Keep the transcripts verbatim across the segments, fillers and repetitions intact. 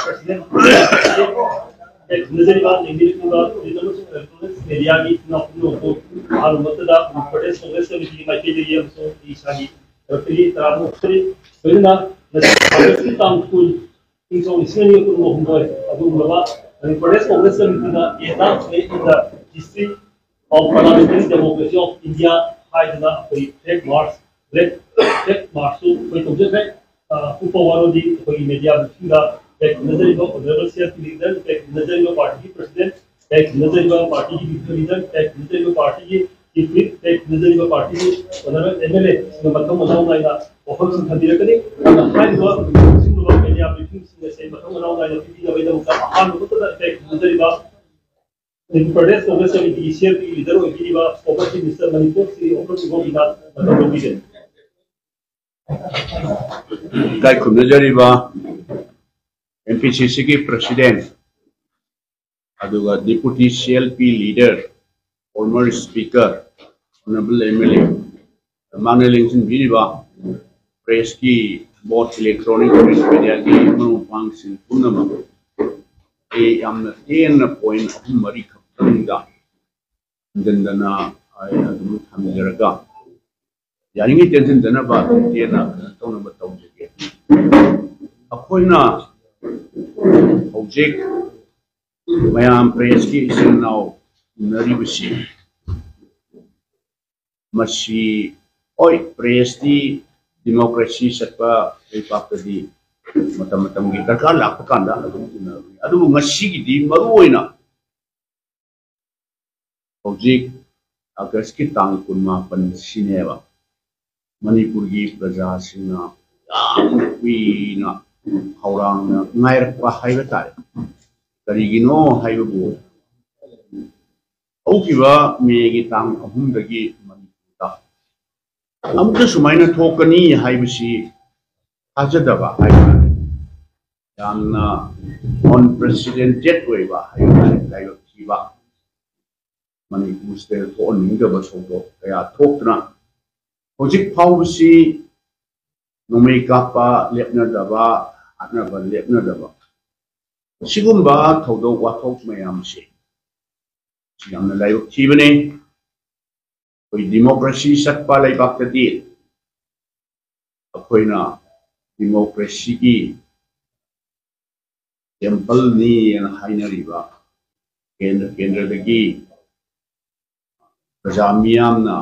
President ꯈꯨꯝꯅꯖꯔꯤꯕ ꯂꯦꯡꯕꯤꯔꯛꯂꯤꯕ print ꯑꯃꯁꯨꯡ electronics ꯃꯦꯗꯤꯌꯥꯒꯤ ꯏꯆꯤꯟ ꯏꯅꯥꯎ ꯄꯨꯝꯅꯃꯛꯄꯨ ꯑꯍꯥꯟꯕ ꯃꯛꯇꯗ ꯄ꯭ꯔꯗꯦꯁ ꯀꯣꯡꯒ꯭ꯔꯦꯁ ꯀꯃꯤꯇꯤꯒꯤ ꯃꯥꯏꯀꯩꯗꯒꯤ ꯑꯃꯁꯨꯡ ꯑꯩ ꯏꯁꯥꯒꯤ ꯇꯔꯐꯇꯒꯤ ꯇꯔꯥꯃꯨꯛ ꯊꯥꯒꯠꯆꯔꯤ꯫ ꯂꯣꯏꯅꯅ ꯉꯁꯤ ꯑꯥꯒꯁꯀꯤ ꯇꯥꯡ ꯀꯨꯟ, ꯏꯪ ꯁꯣꯛ ꯂꯤꯁꯤꯡ ꯑꯅꯤ ꯀꯨꯟꯒ ꯍꯨꯝꯗꯣꯏ ꯑꯗꯨꯒꯨꯝꯂꯕ Manipur Pradesh Congress ꯀꯃꯤꯇꯤꯅ A Dance Day in the History of Parliamentary Democracy of India ꯍꯥꯏꯗꯅ ꯑꯩꯈꯣꯏ ꯐ꯭ꯂꯦꯒ ꯃꯥꯔꯆ, ꯕ꯭ꯂꯦꯛ ꯐ꯭ꯂꯦꯒ ꯃꯥꯔꯆꯁꯨ ꯑꯩꯈꯣꯏ ꯇꯧꯖꯈ꯭ꯔꯦ꯫ ꯑ, ꯑꯀꯨꯞꯄ ꯋꯥꯔꯣꯜꯗꯤ ꯑꯩꯈꯣꯏꯒꯤ ꯃꯦꯗꯤꯌꯥ ꯕ꯭ꯔꯤꯐꯤꯡꯗ ꯍꯦꯛ ꯈꯟꯅꯖꯔꯤꯕ honourable C R P leader, ꯍꯦꯛ ꯈꯟꯅꯖꯔꯤꯕ ꯄꯥꯔꯇꯤꯒꯤ ꯄ꯭ꯔꯁꯤꯗꯦꯟꯠ, ꯍꯦꯛ ꯈꯟꯅꯖꯔꯤꯕ ꯄꯥꯔꯇꯤꯒꯤ ꯕꯤꯖꯅꯔꯤ ꯂꯤꯗꯔ, ꯍꯦꯛ ꯈꯟꯅꯖꯔꯤꯕ ꯄꯥꯔꯇꯤꯒꯤ ꯆꯤꯐ ꯋꯤꯞ, ꯍꯦꯛ ꯈꯟꯅꯖꯔꯤꯕ ꯄꯥꯔꯇꯤꯒꯤ ꯑꯣꯅꯔꯦꯕꯜ ꯑꯦꯝ ꯑꯦꯜ ꯑꯦꯁꯤꯡꯅ ꯃꯊꯪ ꯃꯅꯥꯎ ꯅꯥꯏꯅ ꯋꯥꯐꯝꯁꯤꯡ ꯊꯝꯕꯤꯔꯛꯀꯅꯤ꯫ ꯑꯗꯨꯅ ꯍꯥꯏꯔꯤꯕ ꯁꯤꯒꯨꯝꯂꯕ ꯃꯦꯗꯤꯌꯥ ꯕ꯭ꯔꯤꯐꯤꯡꯁꯤꯡ ꯑꯁꯦ ꯃꯊꯪ ꯃꯅꯥꯎ ꯅꯥꯏꯅ ꯄꯤꯕꯤꯅꯕꯒꯤꯗꯃꯛꯇ ꯑꯍꯥꯟꯕ ꯃꯛꯇꯗ ꯍꯦꯛ ꯈꯟꯅꯖꯔꯤꯕ ꯃꯅꯤꯄꯨꯔ ꯄ꯭ꯔꯗꯦꯁ ꯀꯣꯡꯒ꯭ꯔꯦꯁ ꯀꯃꯤꯇꯤꯒꯤ ꯁꯤ ꯑꯥꯔ ꯄꯤꯒꯤ ꯂꯤꯗꯔ ꯑꯣꯏꯕꯤꯔꯤꯕ former chief minister Manipur Shri Okram ꯏꯕꯣꯕꯤꯅ ꯃꯇꯝ ꯂꯧꯕꯤꯒꯅꯤ꯫ ꯏꯀꯥꯏ ꯈꯨꯝꯅꯖꯔꯤꯕ ꯑꯦꯝ ꯄꯤ ꯁꯤ ꯁꯤꯒꯤ ꯄ꯭ꯔꯁꯤꯗꯦꯟꯠ, ꯑꯗꯨꯒ deputy C L P leader, former speaker, honourable M L A, ꯃꯃꯥꯡꯗ ꯂꯦꯡꯁꯤꯟꯕꯤꯔꯤꯕ ꯄ꯭ꯔꯦꯁꯀꯤ ꯕꯣꯔꯗ, ꯏꯂꯦꯛꯇ꯭ꯔꯣꯅꯤꯛ ꯄ꯭ꯔꯤꯟꯠ ꯃꯦꯗꯤꯌꯥꯒꯤ ꯃꯔꯨꯞ ꯃꯄꯥꯡꯁꯤꯡ ꯄꯨꯝꯅꯃꯛ, ꯑꯩ ꯌꯥꯝꯅ ꯇꯦꯟꯅ ꯄꯣꯏꯟꯠ ꯑꯍꯨꯝ ꯃꯔꯤ ꯈꯛꯇꯪꯗ ꯍꯟꯖꯤꯟꯗꯅ ꯑꯩ ꯑꯗꯨꯝ ꯊꯝꯖꯔꯒ, ꯌꯥꯔꯤꯉꯩ ꯇꯦꯟꯁꯤꯟꯗꯅꯕ ꯑꯗꯨꯝ ꯇꯦꯟꯅ ꯀꯩꯅꯣ ꯇꯧꯅꯕ ꯇꯧꯖꯒꯦ꯫ ꯑꯩꯈꯣꯏꯅ ꯍꯧꯖꯤꯛ ꯃꯌꯥꯝ ꯄ꯭ꯔꯦꯁꯀꯤ ꯏꯆꯤꯟ ꯏꯅꯥꯎ ꯎꯅꯔꯤꯕꯁꯤ, ꯃꯁꯤ, ꯍꯣꯏ, ꯄ꯭ꯔꯦꯁꯇꯤ ꯗꯤꯃꯣꯀ꯭ꯔꯦꯁꯤ ꯆꯠꯄ ꯂꯩꯕꯥꯛꯇꯗꯤ ꯃꯇꯝ ꯃꯇꯝꯒꯤ ꯗꯔꯀꯥꯔ ꯂꯥꯛꯄ ꯀꯥꯟꯗ ꯑꯗꯨꯝ ꯎꯅꯕꯅꯤ, ꯑꯗꯨꯕꯨ ꯉꯁꯤꯒꯤꯗꯤ ꯃꯔꯨ ꯑꯣꯏꯅ ꯍꯧꯖꯤꯛ ꯑꯥꯒꯁꯀꯤ ꯇꯥꯡ ꯀꯨꯟꯃꯥꯄꯟ ꯁꯤꯅꯦꯕ ꯃꯅꯤꯄꯨꯔꯒꯤ ꯄ꯭ꯔꯖꯥꯁꯤꯡꯅ ꯌꯥꯝꯅ ꯀꯨꯏꯅ ꯈꯧꯔꯥꯡꯅ ꯉꯥꯏꯔꯛꯄ ꯍꯥꯏꯕ ꯇꯥꯔꯦ꯫ ꯀꯔꯤꯒꯤꯅꯣ ꯍꯥꯏꯕꯕꯨ, ꯍꯧꯈꯤꯕ ꯃꯦꯒꯤ ꯇꯥꯡ ꯑꯍꯨꯝꯗꯒꯤ ꯃꯅꯤꯄꯨꯔꯗ ꯑꯃꯨꯛꯇ ꯁꯨꯃꯥꯏꯅ ꯊꯣꯛꯀꯅꯤ ꯍꯥꯏꯕꯁꯤ ꯊꯥꯖꯗꯕ ꯍꯥꯏꯕ ꯇꯥꯔꯦ꯫ ꯌꯥꯝꯅ ꯑꯟꯄ꯭ꯔꯦꯁꯤꯗꯦꯟꯇꯦꯠ ꯑꯣꯏꯕ ꯍꯥꯏꯕ ꯇꯥꯔꯦ, ꯂꯥꯏꯕꯛ ꯊꯤꯕ꯫ ꯃꯅꯤꯄꯨꯔꯁꯤꯗ ꯊꯣꯛꯍꯟꯅꯤꯡꯗꯕ ꯊꯧꯗꯣꯛ ꯀꯌꯥ ꯊꯣꯛꯇꯨꯅ ꯍꯧꯖꯤꯛ ꯐꯥꯎꯕꯁꯤ ꯅꯣꯡꯃꯩ ꯀꯥꯞꯄ ꯂꯦꯞꯅꯗꯕ, ꯍꯥꯠꯅꯕ ꯂꯦꯞꯅꯗꯕ ꯑꯁꯤꯒꯨꯝꯕ ꯊꯧꯗꯣꯛ ꯋꯥꯊꯣꯛ ꯃꯌꯥꯝꯁꯦ ꯁꯤ ꯌꯥꯝꯅ ꯂꯥꯏꯕꯛ ꯊꯤꯕꯅꯤ꯫ ꯑꯩꯈꯣꯏ ꯗꯤꯃꯣꯀ꯭ꯔꯦꯁꯤ ꯆꯠꯄ ꯂꯩꯕꯥꯛꯇꯗꯤ ꯑꯩꯈꯣꯏꯅ ꯗꯤꯃꯣꯀ꯭ꯔꯦꯁꯤꯒꯤ ꯇꯦꯝꯄꯜꯅꯤ ꯍꯥꯏꯅ ꯍꯥꯏꯅꯔꯤꯕ ꯀꯦꯟꯗ꯭ꯔ ꯀꯦꯟꯗ꯭ꯔꯗꯒꯤ ꯄ꯭ꯔꯖꯥ ꯃꯤꯌꯥꯝꯅ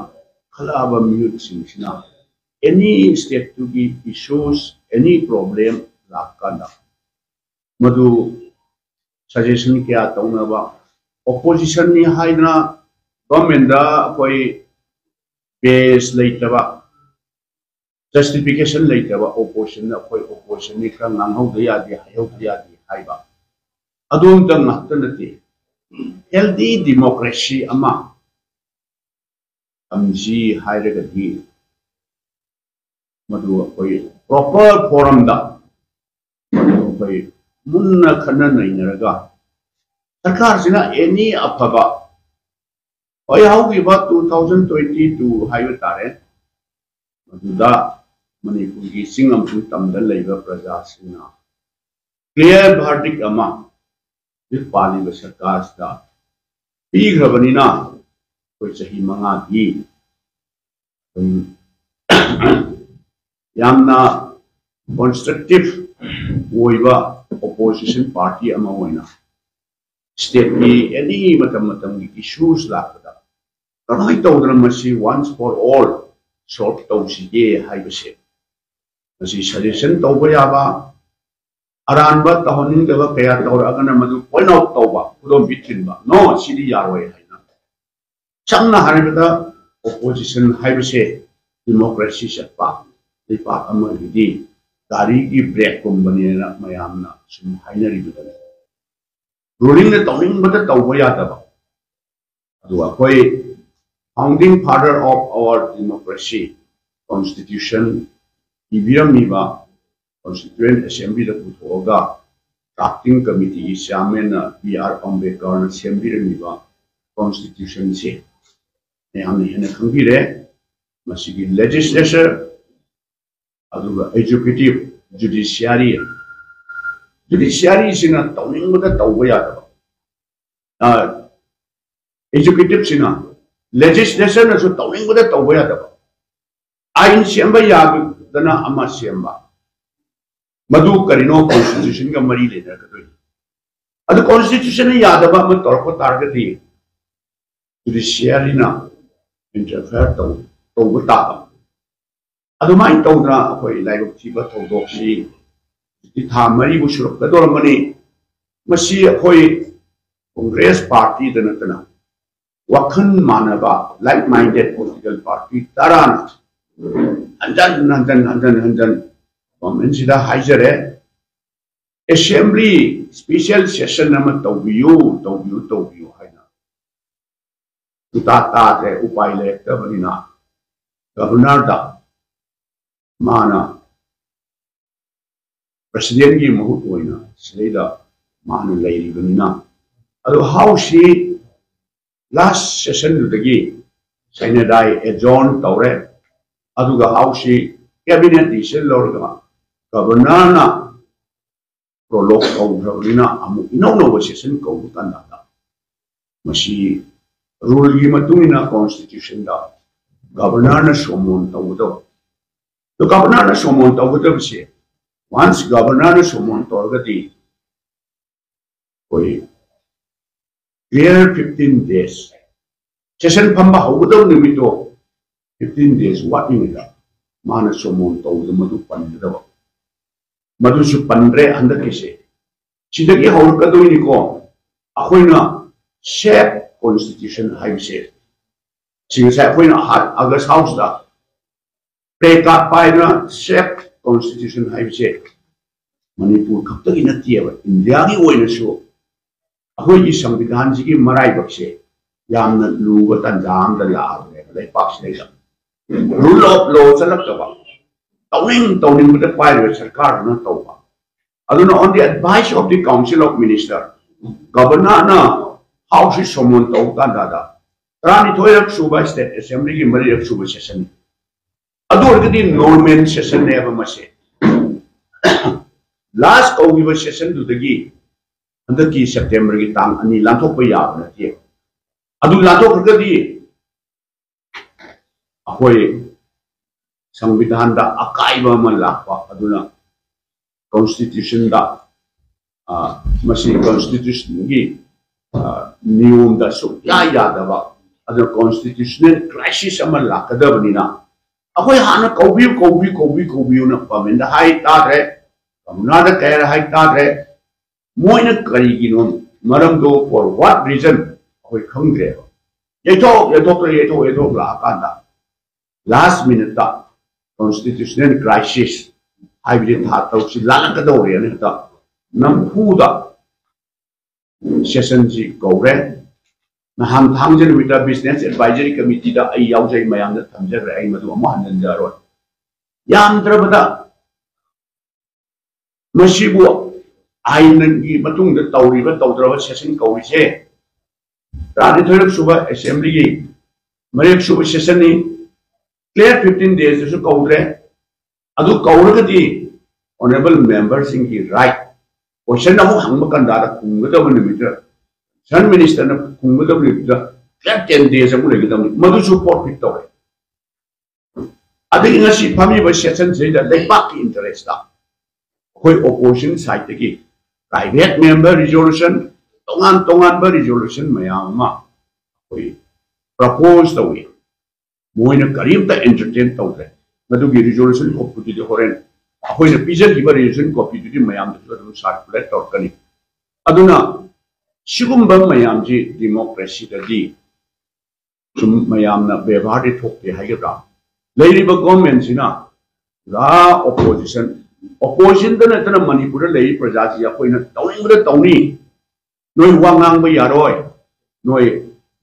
ꯈꯜꯂꯛꯑꯕ ꯃꯤꯍꯨꯠꯁꯤꯡꯁꯤꯅ ꯑꯦꯅꯤ ꯁ꯭ꯇꯦꯠꯇꯨꯒꯤ ꯏꯁꯨꯁ, ꯑꯦꯅꯤ ꯄ꯭ꯔꯣꯕ꯭ꯂꯦꯝ ꯂꯥꯛꯀꯥꯟꯗ ꯃꯗꯨ ꯁꯖꯦꯁꯟ ꯀꯌꯥ ꯇꯧꯅꯕ, ꯑꯣꯄꯣꯖꯤꯁꯟꯅꯤ ꯍꯥꯏꯗꯅ ꯒꯚꯔꯟꯃꯦꯟꯗ ꯑꯩꯈꯣꯏ ꯕꯦꯁ ꯂꯩꯇꯕ, ꯖꯁꯇꯤꯐꯤꯀꯦꯁꯟ ꯂꯩꯇꯕ ꯑꯣꯄꯣꯖꯤꯁꯟꯗ ꯑꯩꯈꯣꯏ ꯑꯣꯄꯣꯖꯤꯁꯟꯅꯤ, ꯈꯔ ꯉꯥꯡꯍꯧꯗ ꯌꯥꯗꯦ, ꯍꯥꯏꯍꯧꯗ ꯌꯥꯗꯦ ꯍꯥꯏꯕ, ꯑꯗꯣꯝꯇ ꯉꯥꯛꯇ ꯅꯠꯇꯦ꯫ ꯍꯦꯜꯗꯤ ꯗꯤꯃꯣꯀ꯭ꯔꯦꯁꯤ ꯑꯃ ꯊꯝꯁꯤ ꯍꯥꯏꯔꯒꯗꯤ ꯃꯗꯨ ꯑꯩꯈꯣꯏ ꯄ꯭ꯔꯣꯄꯔ ꯐꯣꯔꯝꯗ ꯑꯩꯈꯣꯏ ꯃꯨꯟꯅ ꯈꯟꯅ ꯅꯩꯅꯔꯒ ꯁꯔꯀꯥꯔꯁꯤꯅ ꯑꯦꯅꯤ ꯑꯐꯕ, ꯍꯣꯏ, ꯍꯧꯈꯤꯕ two thousand twenty two ꯍꯥꯏꯕ ꯇꯥꯔꯦ, ꯃꯗꯨꯗ ꯃꯅꯤꯄꯨꯔꯒꯤ ꯆꯤꯡ ꯑꯃꯁꯨꯡ ꯇꯝꯗ ꯂꯩꯕ ꯄ꯭ꯔꯖꯥꯁꯤꯡꯅ ꯀ꯭ꯂꯤꯌꯥꯔ ꯚꯥꯔꯗꯤꯛ ꯑꯃ ꯍꯧꯖꯤꯛ ꯄꯥꯜꯂꯤꯕ ꯁꯔꯀꯥꯔꯁꯤꯗ ꯄꯤꯈ꯭ꯔꯕꯅꯤꯅ ꯑꯩꯈꯣꯏ ꯆꯍꯤ ꯃꯉꯥꯒꯤ ꯑꯗꯨꯝ ꯌꯥꯝꯅ ꯀꯣꯟꯁꯇ꯭ꯔꯛꯇꯤꯚ ꯑꯣꯏꯕ ꯑꯣꯄꯣꯖꯤꯁꯟ ꯄꯥꯔꯇꯤ ꯑꯃ ꯑꯣꯏꯅ ꯁ꯭ꯇꯦꯠꯀꯤ ꯑꯦꯅꯤ ꯃꯇꯝ ꯃꯇꯝꯒꯤ ꯏꯁꯨꯁ ꯂꯥꯛꯄꯗ ꯀꯃꯥꯏꯅ ꯇꯧꯗꯅ ꯃꯁꯤ once for all ꯁꯣꯜꯕ ꯇꯧꯁꯤꯒꯦ ꯍꯥꯏꯕꯁꯦ ꯃꯁꯤ ꯁꯖꯦꯁꯟ ꯇꯧꯕ ꯌꯥꯕ, ꯑꯔꯥꯟꯕ ꯇꯧꯍꯟꯅꯤꯡꯗꯕ ꯀꯌꯥ ꯇꯧꯔꯛꯑꯒꯅ ꯃꯗꯨ ꯄꯣꯏꯟꯠ ꯑꯥꯎꯠ ꯇꯧꯕ, ꯈꯨꯗꯣꯝꯕꯤ ꯊꯤꯟꯕ, "ꯅꯣ, ꯁꯤꯗꯤ ꯌꯥꯔꯣꯏ" ꯍꯥꯏꯅ꯫ ꯁꯝꯅ ꯍꯥꯏꯔꯕꯗ ꯑꯣꯄꯣꯖꯤꯁꯟ ꯍꯥꯏꯕꯁꯦ ꯗꯤꯃꯣꯀ꯭ꯔꯦꯁꯤ ꯆꯠꯄ ꯂꯩꯄꯥꯛ ꯑꯃꯒꯤꯗꯤ ꯒꯥꯔꯤꯒꯤ ꯕ꯭ꯔꯦꯛꯀꯨꯝꯕꯅꯦꯅ ꯃꯌꯥꯝꯅ ꯁꯨꯝ ꯍꯥꯏꯅꯔꯤꯕꯗꯅꯤ꯫ ꯔꯨꯂꯤꯡꯅ ꯇꯧꯅꯤꯡꯕꯗ ꯇꯧꯕ ꯌꯥꯗꯕ꯫ ꯑꯗꯨꯒ ꯑꯩꯈꯣꯏ founding father of our democracy, constitution ꯏꯕꯤꯔꯝꯃꯤꯕ, ꯀꯣꯟꯁꯇꯤꯇ꯭ꯌꯨꯌꯦꯟ ꯑꯦꯁꯦꯝꯕ꯭ꯂꯤꯗ ꯄꯨꯊꯣꯛꯑꯒ ꯗ꯭ꯔꯥꯐꯇꯤꯡ ꯀꯃꯤꯇꯤꯒꯤ ꯆꯤꯌꯥꯔꯃꯦꯟꯅ ꯕꯤ ꯑꯥꯔ ꯑꯝꯕꯦꯗꯀꯔꯅ ꯁꯦꯝꯕꯤꯔꯝꯃꯤꯕ ꯀꯣꯟꯁꯇꯤꯇ꯭ꯌꯨꯁꯟꯁꯦ ꯃꯌꯥꯝꯅ ꯍꯦꯟꯅ ꯈꯪꯕꯤꯔꯦ꯫ ꯃꯁꯤꯒꯤ ꯂꯦꯖꯤꯁꯂꯦꯆꯔ, ꯑꯗꯨꯒ ꯑꯦꯛꯖꯤꯀ꯭ꯌꯨꯇꯤꯚ, ꯖꯨꯗꯤꯁꯤꯌꯥꯔꯤ, Judiciary ꯁꯤꯅ ꯇꯧꯅꯤꯡꯕꯗ ꯇꯧꯕ ꯌꯥꯗꯕ, ꯑ, executive ꯁꯤꯅ, legislature ꯅꯁꯨ ꯇꯧꯅꯤꯡꯕꯗ ꯇꯧꯕ ꯌꯥꯗꯕ, ꯑꯥꯏꯟ ꯁꯦꯝꯕ ꯌꯥꯗꯅ ꯑꯃ ꯁꯦꯝꯕ, ꯃꯗꯨ ꯀꯔꯤꯅꯣ? Constitution ꯒ ꯃꯔꯤ ꯂꯩꯅꯔꯛꯀꯗꯣꯏꯅꯤ꯫ ꯑꯗꯨ Constitution ꯅ ꯌꯥꯗꯕ ꯑꯃ ꯇꯧꯔꯛꯄ ꯇꯥꯔꯒꯗꯤ judiciary ꯅ interfere ꯇꯧ-, ꯇꯧꯕ ꯇꯥꯕ꯫ ꯑꯗꯨꯃꯥꯏꯅ ꯇꯧꯗꯅ ꯑꯩꯈꯣꯏ ꯂꯥꯏꯕꯛ ꯊꯤꯕ ꯊꯧꯗꯣꯛꯁꯤ ꯍꯧꯖꯤꯛꯇꯤ ꯊꯥ ꯃꯔꯤꯕꯨ ꯁꯨꯔꯛꯀꯗꯧꯔꯝꯕꯅꯤ꯫ ꯃꯁꯤ ꯑꯩꯈꯣꯏ Congress party ꯗ ꯅꯠꯇꯅ ꯋꯥꯈꯜ ꯃꯥꯟꯅꯕ like minded political party ꯇꯔꯥꯅ ꯍꯟꯖꯟ ꯍꯟꯖꯟ ꯍꯟꯖꯟ ꯍꯟꯖꯟ ꯒꯣꯔꯃꯦꯟꯁꯤꯗ ꯍꯥꯏꯖꯔꯦ, assembly special session ꯑꯃ ꯇꯧꯕꯤꯌꯨ, ꯇꯧꯕꯤꯌꯨ, ꯇꯧꯕꯤꯌꯨ ꯍꯥꯏꯅ꯫ ꯁꯨꯇꯥ ꯇꯥꯗ꯭ꯔꯦ, ꯎꯄꯥꯏ ꯂꯩꯔꯛꯇꯕꯅꯤꯅ ꯒꯕꯔꯅꯔꯗ ꯃꯥꯅ president ꯀꯤ ꯃꯍꯨꯠ ꯑꯣꯏꯅ ꯁꯤꯗꯩꯗ ꯃꯥꯅ ꯂꯩꯔꯤꯕꯅꯤꯅ, ꯑꯗꯣ House ꯁꯤ last session ꯗꯨꯗꯒꯤ ꯁꯦꯅꯦꯗꯥꯏ adjourn ꯇꯧꯔꯦ꯫ ꯑꯗꯨꯒ House ꯁꯤ cabinet decision ꯂꯧꯔꯒ ꯒꯕꯔꯅꯔꯅ prorogue ꯇꯧꯈ꯭ꯔꯕꯅꯤꯅ ꯑꯃꯨꯛ ꯏꯅꯧ ꯅꯧꯕ session ꯀꯧꯕ ꯀꯥꯟꯗ ꯃꯁꯤ rule ꯒꯤ ꯃꯇꯨꯡ ꯏꯟꯅ Constitution ꯗ ꯒꯕꯔꯅꯔꯅ summon ꯇꯧꯒꯗꯕ꯫ ꯑꯗꯣ ꯒꯕꯔꯅꯔꯅ summon ꯇꯧꯒꯗꯕꯁꯦ, once ꯒꯕꯔꯅꯔꯅ summon ꯇꯧꯔꯒꯗꯤ ꯑꯩꯈꯣꯏ clear fifteen days, session ꯐꯝꯕ ꯍꯧꯒꯗꯕ ꯅꯨꯃꯤꯠꯇꯣ fifteen days ꯋꯥꯠꯂꯤꯉꯩꯗ ꯃꯥꯅ summon ꯇꯧꯕꯗ ꯃꯗꯨ ꯄꯟꯒꯗꯕ꯫ ꯃꯗꯨꯁꯨ ꯄꯟꯗ꯭ꯔꯦ ꯍꯟꯗꯛꯀꯤꯁꯦ꯫ ꯁꯤꯗꯒꯤ ꯍꯧꯔꯛꯀꯗꯣꯏꯅꯤꯀꯣ ꯑꯩꯈꯣꯏꯅ shape constitution ꯍꯥꯏꯕꯁꯦ꯫ ꯁꯤ ꯉꯁꯥꯏ ꯑꯩꯈꯣꯏꯅ ꯑꯍꯥꯟ August House ꯇ placard ꯄꯥꯏꯗꯨꯅ shape constitution ꯍꯥꯏꯕꯁꯦ ꯃꯅꯤꯄꯨꯔ ꯈꯛꯇꯒꯤ ꯅꯠꯇꯦꯕ, ꯏꯟꯗꯤꯌꯥꯒꯤ ꯑꯣꯏꯅꯁꯨ ꯑꯩꯈꯣꯏꯒꯤ ꯁꯪꯕꯤꯙꯥꯟꯁꯤꯒꯤ ꯃꯔꯥꯏꯕꯛꯁꯦ ꯌꯥꯝꯅ ꯂꯨꯕ ꯇꯥꯟꯖꯥ ꯑꯃꯗ ꯂꯥꯛꯑꯕꯅꯦꯕ ꯂꯩꯄꯥꯛꯁꯤꯗꯩꯗ꯫ Rule of law ꯆꯠꯂꯛꯇꯕ, ꯇꯧꯅꯤꯡ ꯇꯧꯅꯤꯡꯕꯗ ꯄꯥꯏꯔꯤꯕ ꯁꯔꯀꯥꯔꯗꯨꯅ ꯇꯧꯕ꯫ ꯑꯗꯨꯅ on the advice of the Council of Minister, ꯒꯕꯔꯅꯔꯅ House ꯁꯤ summon ꯇꯧꯕ ꯀꯥꯟꯗ ꯇꯔꯥꯅꯤꯊꯣꯏꯔꯛ ꯁꯨꯕ State Assembly ꯒꯤ ꯃꯔꯤꯔꯛ ꯁꯨꯕ session ꯅꯤ꯫ ꯑꯗꯨ ꯑꯣꯏꯔꯒꯗꯤ normal session ꯅꯦꯕ ꯃꯁꯦ꯫ ꯂꯥꯁ ꯀꯧꯈꯤꯕ ꯁꯦꯁꯟꯗꯨꯗꯒꯤ ꯍꯟꯗꯛꯀꯤ ꯁꯦꯞꯇꯦꯝꯕꯔꯒꯤ ꯇꯥꯡ ꯑꯅꯤ ꯂꯥꯟꯊꯣꯛꯄ ꯌꯥꯕ ꯅꯠꯇꯦ꯫ ꯑꯗꯨ ꯂꯥꯟꯊꯣꯛꯈ꯭ꯔꯒꯗꯤ ꯑꯩꯈꯣꯏ ꯁꯪꯕꯤꯙꯥꯟꯗ ꯑꯀꯥꯏꯕ ꯑꯃ ꯂꯥꯛꯄ, ꯑꯗꯨꯅ ꯀꯣꯟꯁꯇꯤꯇ꯭ꯌꯨꯁꯟꯗ, ꯑ, ꯃꯁꯤ ꯀꯣꯟꯁꯇꯤꯇ꯭ꯌꯨꯁꯟꯒꯤ, ꯑ, ꯅꯤꯌꯣꯝꯗ ꯁꯨꯛꯌꯥ ꯌꯥꯗꯕ, ꯑꯗꯨꯅ ꯀꯣꯟꯁꯇꯤꯇ꯭ꯌꯨꯁꯅꯦꯜ ꯀ꯭ꯔꯥꯏꯁꯤꯁ ꯑꯃ ꯂꯥꯛꯀꯗꯕꯅꯤꯅ ꯑꯩꯈꯣꯏ ꯍꯥꯟꯅ ꯀꯧꯕꯤꯌꯨ, ꯀꯧꯕꯤꯌꯨ, ꯀꯧꯕꯤꯌꯨ, ꯀꯧꯕꯤꯌꯨꯅ ꯄꯥꯔꯂꯤꯌꯥꯃꯦꯟꯗ ꯍꯥꯏ ꯇꯥꯗ꯭ꯔꯦ, ꯒꯚꯔꯅꯔꯗ ꯀꯌꯥꯔ ꯍꯥꯏ ꯇꯥꯗ꯭ꯔꯦ꯫ ꯃꯣꯏꯅ ꯀꯔꯤꯒꯤꯅꯣ, ꯃꯔꯝꯗꯣ for what reason ꯑꯩꯈꯣꯏ ꯈꯪꯗ꯭ꯔꯦꯕ꯫ ꯌꯩꯊꯣꯛ ꯌꯩꯊꯣꯛꯇ꯭ꯔꯦ, ꯌꯩꯊꯣꯛ ꯌꯩꯊꯣꯛ ꯂꯥꯛꯑꯀꯥꯟꯗ ꯂꯥꯁ ꯃꯤꯅꯤꯠꯇ ꯀꯣꯟꯁꯇꯤꯇ꯭ꯌꯨꯁꯅꯦꯜ ꯀ꯭ꯔꯥꯏꯁꯤꯁ ꯍꯥꯏꯕꯗꯤ ꯊꯥ ꯇꯔꯨꯛꯁꯤ ꯂꯥꯜꯂꯛꯀꯗꯧꯔꯦꯅ ꯍꯦꯛꯇ ꯅꯝꯐꯨꯗ ꯁꯦꯁꯟꯁꯤ ꯀꯧꯔꯦ꯫ ꯅꯍꯥꯟ ꯊꯥꯡꯖ ꯅꯨꯃꯤꯠꯇ ꯕꯤꯖꯤꯅꯦꯁ ꯑꯦꯗꯚꯥꯏꯖꯔꯤ ꯀꯃꯤꯇꯤꯗ ꯑꯩ ꯌꯥꯎꯖꯩ, ꯃꯌꯥꯝꯗ ꯊꯝꯖꯈ꯭ꯔꯦ, ꯑꯩ ꯃꯗꯨ ꯑꯃꯨꯛ ꯍꯟꯖꯤꯟꯖꯔꯣꯏ꯫ ꯌꯥꯝꯗ꯭ꯔꯕꯗ ꯃꯁꯤꯕꯨ ꯑꯥꯏꯟꯒꯤ ꯃꯇꯨꯡꯗ ꯇꯧꯔꯤꯕ ꯇꯧꯗ꯭ꯔꯕ ꯁꯦꯁꯟ ꯀꯧꯔꯤꯁꯦ ꯇꯔꯥꯅꯤꯊꯣꯏꯔꯛ ꯁꯨꯕ ꯑꯦꯁꯦꯝꯕ꯭ꯂꯤꯒꯤ ꯃꯔꯤꯔꯛ ꯁꯨꯕ ꯁꯦꯁꯟꯅꯤ꯫ Clear fifteen ꯗꯦꯖꯇꯁꯨ ꯀꯧꯗ꯭ꯔꯦ꯫ ꯑꯗꯨ ꯀꯧꯔꯒꯗꯤ ꯑꯣꯅꯔꯦꯕꯜ ꯃꯦꯝꯕꯔꯁꯤꯡꯒꯤ ꯔꯥꯏꯠ, ꯀꯣꯏꯁꯟ ꯑꯃꯨꯛ ꯍꯪꯕ ꯀꯥꯟꯗ ꯈꯨꯝꯒꯗꯕ ꯅꯨꯃꯤꯠꯇ, ꯁꯟ ꯃꯤꯅꯤꯁꯇꯔꯅ ꯈꯨꯝꯒꯗꯕ ꯅꯨꯃꯤꯠꯇ ꯀ꯭ꯂꯤꯌꯥꯔ ꯇꯦꯟ ꯗꯦꯖ ꯑꯃꯨꯛ ꯂꯩꯒꯗꯕꯅꯤ, ꯃꯗꯨꯁꯨ ꯐꯣꯔꯐꯤꯠ ꯇꯧꯔꯦ꯫ ꯑꯗꯒꯤ ꯉꯁꯤ ꯐꯝꯃꯤꯕ ꯁꯦꯁꯟꯁꯤꯗ ꯂꯩꯕꯥꯛꯀꯤ ꯏꯟꯇꯔꯦꯁꯇ ꯑꯩꯈꯣꯏ ꯑꯣꯄꯣꯖꯤꯁꯟ ꯁꯥꯏꯠꯇꯒꯤ ꯄ꯭ꯔꯥꯏꯚꯦꯠ ꯃꯦꯝꯕꯔ ꯔꯤꯖꯣꯂꯨꯁꯟ, ꯇꯣꯉꯥꯟ ꯇꯣꯉꯥꯟꯕ ꯔꯤꯖꯣꯂꯨꯁꯟ ꯃꯌꯥꯝ ꯑꯃ ꯑꯩꯈꯣꯏ ꯄ꯭ꯔꯄꯣꯖ ꯇꯧꯏ꯫ ꯃꯣꯏꯅ ꯀꯔꯤꯝꯇ ꯑꯦꯟꯇꯔꯇꯦꯟ ꯇꯧꯗ꯭ꯔꯦ꯫ ꯃꯗꯨꯒꯤ ꯔꯤꯖꯣꯂꯨꯁꯟ ꯀꯣꯄꯤꯗꯨꯗꯤ ꯍꯣꯔꯦꯟ ꯑꯩꯈꯣꯏꯅ ꯄꯤꯖꯈꯤꯕ ꯔꯤꯖꯣꯂꯨꯁꯟ ꯀꯣꯄꯤꯗꯨꯗꯤ ꯃꯌꯥꯝꯗꯁꯨ ꯑꯗꯨꯝ ꯁꯥꯔꯀꯨꯂꯦꯠ ꯇꯧꯔꯛꯀꯅꯤ꯫ ꯑꯗꯨꯅ ꯁꯤꯒꯨꯝꯕ ꯃꯌꯥꯝꯁꯤ ꯗꯤꯃꯣꯀ꯭ꯔꯦꯁꯤꯗꯗꯤ ꯁꯨꯝ ꯃꯌꯥꯝꯅ ꯕꯦꯕꯥꯔꯗꯤ ꯊꯣꯛꯇꯦ ꯍꯥꯏꯒꯗ꯭ꯔꯥ? ꯂꯩꯔꯤꯕ ꯒꯣꯔꯃꯦꯟꯁꯤꯅ ꯄꯨꯔꯥ ꯑꯣꯄꯣꯖꯤꯁꯟ, ꯑꯣꯄꯣꯖꯤꯁꯟꯗ ꯅꯠꯇꯅ ꯃꯅꯤꯄꯨꯔꯗ ꯂꯩꯔꯤꯕ ꯄ꯭ꯔꯖꯥꯁꯤ ꯑꯩꯈꯣꯏꯅ ꯇꯧꯅꯤꯡꯕꯗ ꯇꯧꯅꯤ, ꯅꯣꯏ ꯋꯥ ꯉꯥꯡꯕ ꯌꯥꯔꯣꯏ, ꯅꯣꯏ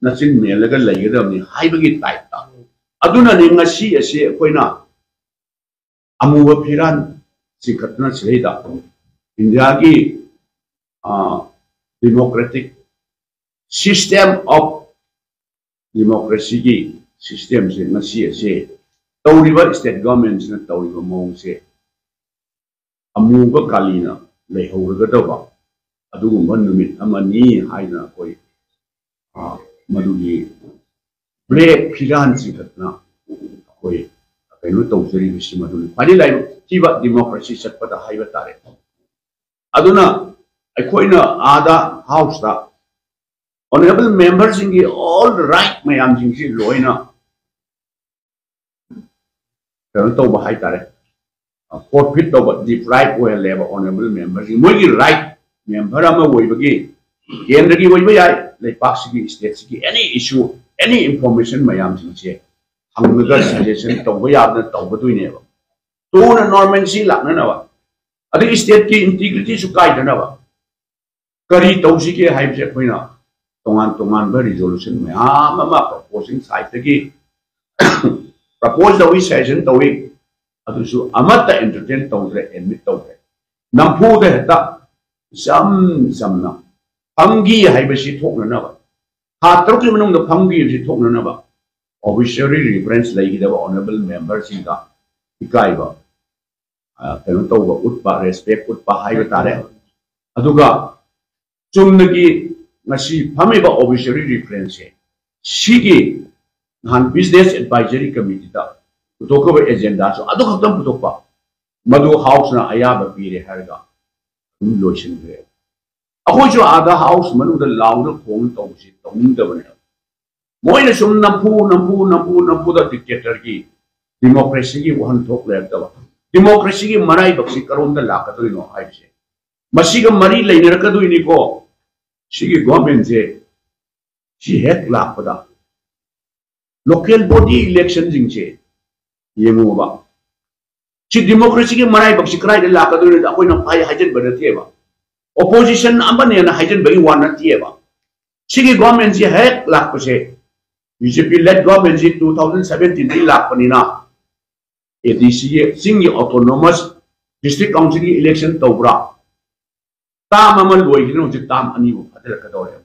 ꯅꯆꯤꯟ ꯃꯦꯜꯂꯒ ꯂꯩꯒꯗꯕꯅꯤ ꯍꯥꯏꯕꯒꯤ ꯇꯥꯏꯞꯇ꯫ ꯑꯗꯨꯅꯅꯤ ꯉꯁꯤ ꯑꯁꯤ ꯑꯩꯈꯣꯏꯅ ꯑꯃꯨꯕ ꯐꯤꯔꯥꯟ ꯆꯤꯡꯈꯠꯇꯨꯅ ꯁꯤꯗꯩꯗ ꯏꯟꯗꯤꯌꯥꯒꯤ, ꯑ, democratic system of democracyꯒꯤ systemꯁꯦ ꯉꯁꯤ ꯑꯁꯦ ꯇꯧꯔꯤꯕ state governmentꯁꯤꯅ ꯇꯧꯔꯤꯕ ꯃꯑꯣꯡꯁꯦ ꯑꯃꯨꯕ ꯀꯥꯂꯤꯅ ꯂꯩꯍꯧꯔꯒꯗꯕ ꯑꯗꯨꯒꯨꯝꯕ ꯅꯨꯃꯤꯠ ꯑꯃꯅꯤ ꯍꯥꯏꯗꯅ ꯑꯩꯈꯣꯏ, ꯑ, ꯃꯗꯨꯒꯤ black ꯐꯤꯔꯥꯟ ꯆꯤꯡꯈꯠꯇꯅ ꯑꯩꯈꯣꯏ ꯀꯩꯅꯣ ꯇꯧꯖꯔꯤꯕꯁꯤ ꯃꯗꯨꯅꯤ ꯈ꯭ꯋꯥꯏꯗꯒꯤ ꯂꯥꯏꯕꯛ ꯊꯤꯕ democracy ꯆꯠꯄꯗ ꯍꯥꯏꯕ ꯇꯥꯔꯦ꯫ ꯑꯗꯨꯅ ꯑꯩꯈꯣꯏꯅ ꯑꯥꯗ House ꯇ honourable member ꯁꯤꯡꯒꯤ all the right ꯃꯌꯥꯝꯁꯤꯡꯁꯤ ꯂꯣꯏꯅ ꯀꯩꯅꯣ ꯇꯧꯕ ꯍꯥꯏꯇꯥꯔꯦ, forfeit ꯇꯧꯕ, deprive ꯑꯣꯏꯍꯜꯂꯦꯕ honourable member ꯁꯤꯡ꯫ ꯃꯣꯏꯒꯤ right, member ꯑꯃ ꯑꯣꯏꯕꯒꯤ, ꯀꯦꯟꯗ꯭ꯔꯒꯤ ꯑꯣꯏꯕ ꯌꯥꯏ, ꯂꯩꯄꯥꯛꯁꯤꯒꯤ, state ꯁꯤꯒꯤ any issue, any information ꯃꯌꯥꯝꯁꯤꯡꯁꯦ ꯍꯪꯉꯒ suggestion ꯇꯧꯕ ꯌꯥꯕꯅ ꯇꯧꯒꯗꯣꯏꯅꯦꯕ꯫ ꯊꯨꯅ normalcy ꯂꯥꯛꯅꯅꯕ, ꯑꯗꯒꯤ state ꯀꯤ integrity ꯁꯨ ꯀꯥꯏꯗꯅꯕ꯫ ꯀꯔꯤ ꯇꯧꯁꯤꯒꯦ ꯍꯥꯏꯕꯁꯦ ꯑꯩꯈꯣꯏꯅ ꯇꯣꯉꯥꯟ ꯇꯣꯉꯥꯟꯕ resolution ꯃꯌꯥꯝ ꯑꯃ proposing side ꯇꯒꯤ propose ꯇꯧꯏ, suggestion ꯇꯧꯏ, ꯑꯗꯨꯁꯨ ꯑꯃꯠꯇ entertain ꯇꯧꯗ꯭ꯔꯦ, admit ꯇꯧꯗ꯭ꯔꯦ꯫ ꯅꯝꯐꯨꯗ ꯍꯦꯛꯇ ꯏꯆꯝ ꯆꯝꯅ ꯐꯝꯈꯤ ꯍꯥꯏꯕꯁꯤ ꯊꯣꯛꯅꯅꯕ, ꯊꯥ ꯇꯔꯨꯛꯀꯤ ꯃꯅꯨꯡꯗ ꯐꯝꯈꯤ ꯍꯥꯏꯕꯁꯤ ꯊꯣꯛꯅꯅꯕ officially reference ꯂꯩꯒꯗꯕ honourable member ꯁꯤꯡꯗ ꯏꯀꯥꯏꯕ, ꯑ, ꯀꯩꯅꯣ ꯇꯧꯕ ꯎꯠꯄ, respect ꯎꯠꯄ ꯍꯥꯏꯕ ꯇꯥꯔꯦ꯫ ꯑꯗꯨꯒ ꯆꯨꯝꯅꯒꯤ ꯉꯁꯤ ꯐꯝꯃꯤꯕ officially reference ꯁꯦ, ꯁꯤꯒꯤ ꯅꯍꯥꯟ business advisory committee ꯗ ꯄꯨꯊꯣꯛꯈꯤꯕ agenda ꯁꯨ ꯑꯗꯨ ꯈꯛꯇꯪ ꯄꯨꯊꯣꯛꯄ, ꯃꯗꯨ House ꯅ ꯑꯌꯥꯕ ꯄꯤꯔꯦ ꯍꯥꯏꯔꯒ ꯑꯗꯨꯝ ꯂꯣꯏꯁꯤꯟꯈ꯭ꯔꯦ꯫ ꯑꯩꯈꯣꯏꯁꯨ ꯑꯥꯗ House ꯃꯅꯨꯡꯗ ꯂꯥꯎꯅ ꯈꯣꯡꯅ ꯇꯧꯕꯁꯤ ꯇꯧꯅꯤꯡꯗꯕꯅꯦꯕ꯫ ꯃꯣꯏꯅ ꯁꯨꯝ ꯅꯝꯐꯨ ꯅꯝꯐꯨ ꯅꯝꯐꯨ ꯅꯝꯐꯨꯗ dictator ꯒꯤ democracy ꯒꯤ ꯋꯥꯍꯟꯊꯣꯛ ꯂꯩꯔꯛꯇꯕ, democracy ꯒꯤ ꯃꯔꯥꯏꯕꯛꯁꯤ ꯀꯔꯣꯝꯗ ꯂꯥꯛꯀꯗꯣꯏꯅꯣ ꯍꯥꯏꯕꯁꯦ ꯃꯁꯤꯒ ꯃꯔꯤ ꯂꯩꯅꯔꯛꯀꯗꯣꯏꯅꯤꯀꯣ꯫ ꯁꯤꯒꯤ government ꯁꯦ ꯁꯤ ꯍꯦꯛ ꯂꯥꯛꯄꯗ local body election ꯁꯤꯡꯁꯦ ꯌꯦꯡꯉꯨꯕ, ꯁꯤ democracy ꯒꯤ ꯃꯔꯥꯏꯕꯛꯁꯤ ꯀꯗꯥꯏꯗ ꯂꯥꯛꯀꯗꯣꯏꯅꯣ? ꯑꯩꯈꯣꯏꯅ ꯍꯥꯏ-, ꯍꯥꯏꯖꯤꯟꯕ ꯅꯠꯇꯦꯕ, opposition ꯑꯃꯅꯦꯅ ꯍꯥꯏꯖꯤꯟꯕꯒꯤ ꯋꯥ ꯅꯠꯇꯦꯕ꯫ ꯁꯤꯒꯤ government ꯁꯤ ꯍꯦꯛ ꯂꯥꯛꯄꯁꯦ, B J P led government ꯁꯤ two thousand seventeen ꯗꯒꯤ ꯂꯥꯛꯄꯅꯤꯅ, A D C ꯒꯤ ꯆꯤꯡꯒꯤ autonomous district council ꯒꯤ election ꯇꯧꯕ꯭ꯔꯥ? Term ꯑꯃ ꯂꯣꯏꯈꯤꯗꯅ ꯍꯧꯖꯤꯛ term ꯑꯅꯤꯕꯨ ꯐꯥꯖꯤꯜꯂꯛꯀꯗꯧꯔꯦ꯫